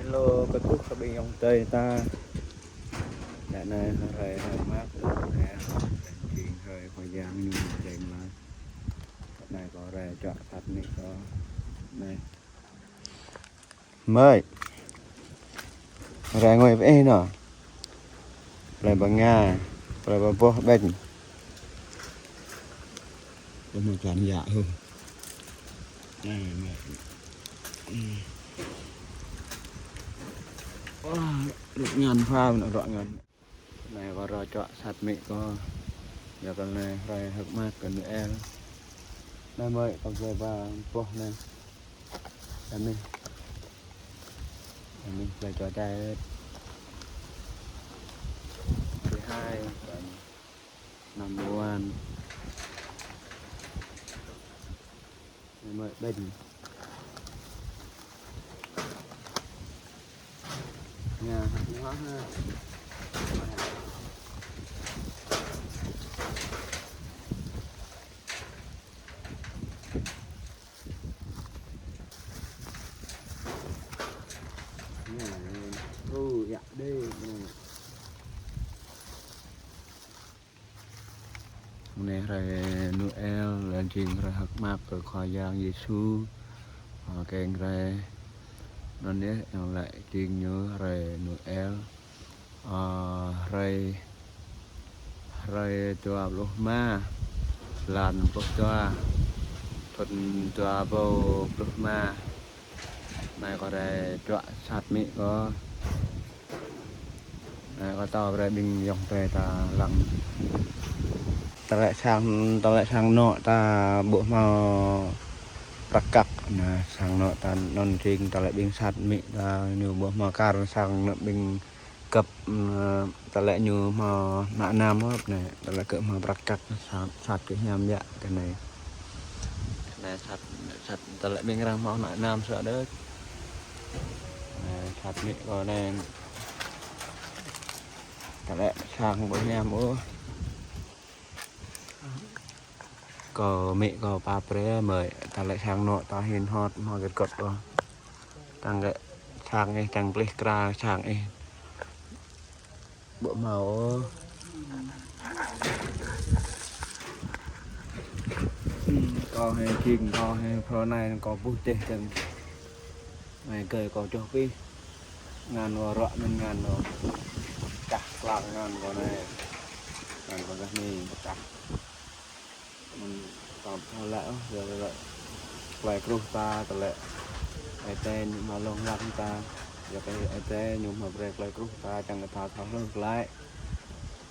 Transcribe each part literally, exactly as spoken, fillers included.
Hello, kơkuh kơ ƀing ayŏng adơi ta. Dŏ anai hrơi, hrơi mơak, hrơi, hrơi Khua Yang ñu jing laih. Dŏ anai kâo rai čuă sat amĭ kâo. Anai. Mơi. Rai ngui pơ ih nô. Plei Banga, plei Bơboh Ƀañ. Kâo mă čan yă hơ. Anai, anai. Wah, rơ̆k ngăn phao, anai rơ̆k ngăn. Anai kâo rai čuă sat amĭ kâo. Yua kơ anai hrơi hơ̆k mơak kơ Noel. Anai mơi kâo plei Bơboh anai. Anai. Anai plei čô čai. Thứ hai, anai. Number one. Anai mơi Ƀañ. Nhà, hấp dẫn ha. Nhà, ừ, dạ, đi, ừ. Mơ̆ng anai hrơi Noel, laih jing hrơi hơ̆k mơak kơ Khua Yang Yêsu. Ơ, kiăng rai anŭn yơh, yang laĭ jing ñu hrơi Noel. Ơ, hrơi, hrơi dua pluh rơma, blan pluh dua, thŭn dua rơbâo pluh rơma. Anai kâo rai čuă sat amĭ kâo. Anai kâo tŏ brơi ƀing ayŏng adơi ta lăng. Tơlơi sang, tơlơi sang anŏ ta ƀu hmâo prăk kăk. Anai sang anŏ ta anŭn jing tơlơi ƀing sat amĭ ta ñu ƀu hmâo kar sang anŏ ƀing găp, ơ, tơlơi ñu hmâo ană nam ôh, anai, tơlơi gơ̆ hmâo prăk kăk, sat, sat kơ hiam yă, tơ anai. Anai sat, sat tơlơi ƀing arăng hmâo ană nam sat đôč. Anai, sat amĭ kâo anai. Tơlơi sang ƀu hiam ôh. Kâo amĭ kâo pap brơi mơi, tơlơi sang anŏ ta hin hot, hmâo gĕt gĕt ôh. Čang kơ sang ih, čang plih kra sang ih. Ƀu hmâo ôh. Kâo hĭ jing, kâo hĭ phrâo anai kâo ƀuh tĕh čang. Anai gơi kâo čoh pih. Ngăn kâo ruă mơ̆n ngăn kâo. Čah klă ngăn kâo anai. Ngăn kâo čah anai, čah. Mơ̆n ta thâo laĭ ôh, yua kơ tơlơi kruh ta, tơlơi Ơi Adai ñu hmâo lông lăng ta. Yua kơ Ơi Adai ñu hmâo brơi tơlơi kruh ta, čang kơ ta thâo hluh glaĭ.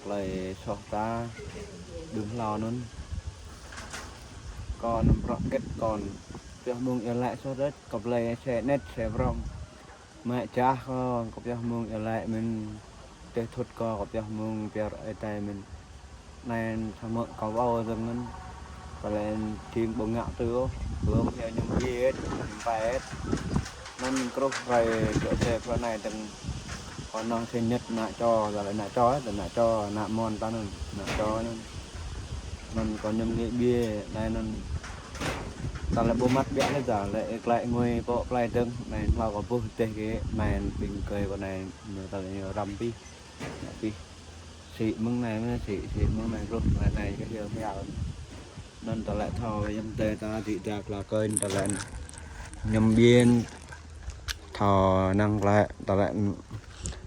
Tơlơi soh ta, đưm hlâo anŭn. Kâo anăm prŏng gĕt kâo. Pioh mơ̆ng iâu laĭ soh đôč, kâo blơi se net, se prŏng. Mă čah kâo, kâo pioh mơ̆ng iâu laĭ mơ̆n, tĕh thŭt kâo, kâo pioh mơ̆ng pioh Ơi Adai mơ̆n. Anai samơ̆ kâo wơ̆t dơ̆ng anŭn. Tơlơi jing ƀu ngă tui ôh, lơ̆m hyu ñu ƀiă, ñu pĕt. Anŭn kruh hrơi čô čê phrâo anai dơ̆ng. Kâo nong sĭt ñĕt ană čô, tơlơi ană čô, tơlơi ană čô, ană mơ̆n ta anŭn, ană čô anŭn. Anŭn kâo ñu ngă ƀiă, anai anŭn. Tơlơi ƀu mă ƀiă lĕ tơlơi ih glaĭ ngui pơ plei dơ̆ng, anai hlâo kâo ƀuh tĕh kơ, anai ƀing gơi kâo anai, ñu tơlơi ñu răm pih, răm pih. Sĭ mơ̆ng anai mơ̆n, sĭ, sĭ mơ̆ng anai, kruh anai, anai kơ hyu hyu. Anŭn tơlơi thâo ayŏng adơi ta đĭ đak la kơ tơlơi ñu ƀiă thâo năng glaĭ, tơlơi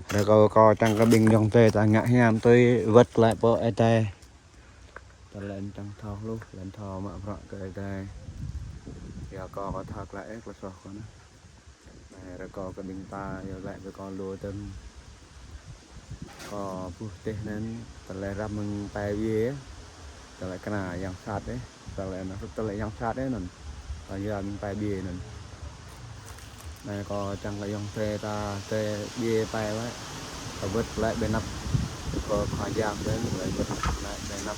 rơkâo kâo čang kơ ƀing ayŏng adơi ta ngă hiam tui wơ̆t glaĭ pơ Ơi Adai. Tơlơi čang thâo hluh, lŏn thâo mă bruă kơ Ơi Adai. Yua kâo, kâo thâo glaĭ ĕh, tơlơi soh kâo anai. Anai rơkâo kơ ƀing ta, yua laĭ kơ kâo lu tơ̆ng. Kâo ƀuh tĕh anŭn, tơlơi răm mơ̆ng pai ƀiă. Tơlơi kơna yang sat ĕh, tơlơi anŭn, tơlơi yang sat ĕh anŭn. Kâo yua mơ̆ng pai ƀiă anŭn. Anai kâo čang kơ ayŏng adơi ta, tĕh ƀiă pai laĭ. Kơ wơ̆t laĭ ƀơi anăp kơ Khua Yang dơ̆ng, laĭ wơ̆t laĭ ƀơi anăp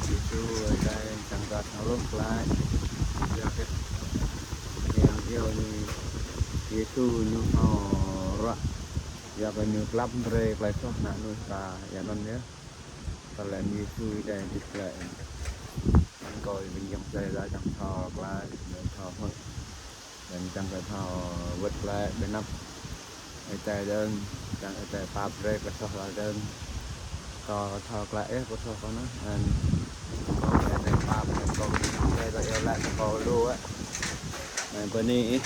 Yêsu, laĭ čang kơ thâo hluh laĭ. Yua kơ Yang iâu ñu Yêsu ñu hmâo ruă. Yua kơ ñu klăm brơi tơlơi soh ană mơnuih ta, yua anŭn yơh. Tơlơi Yêsu Ơi Adai đĭ glaĭ. Anŭn kâo ƀing ayŏng adơi ta čang thâo glaĭ, čang thâo hmư̆. Laih čang kơ thâo wơ̆t glaĭ ƀơi anăp Ơi adai dơ̆ng, dang ơi adai pap brơi kơ soh la dơ̆ng. Kâo thâo klă ih, kâo soh kâo anŭn. Anŭn kâo ơi adai pap, kâo ơi adai iâu laĭ kơ kâo lu ă. Anŭn bơni ih.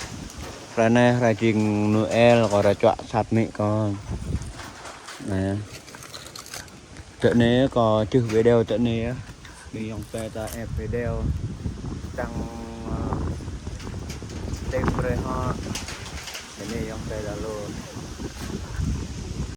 Hrơi anai hrơi jing Noel, kâo ră čuă sat amĭ kâo. Anŭn. Tơ anai kâo čih video tơ anai yơh. Anai ayŏng adơi ta ĕp video. Čang, ơ, tĕp brơi hŏ. Anai ayŏng adơi ta lu.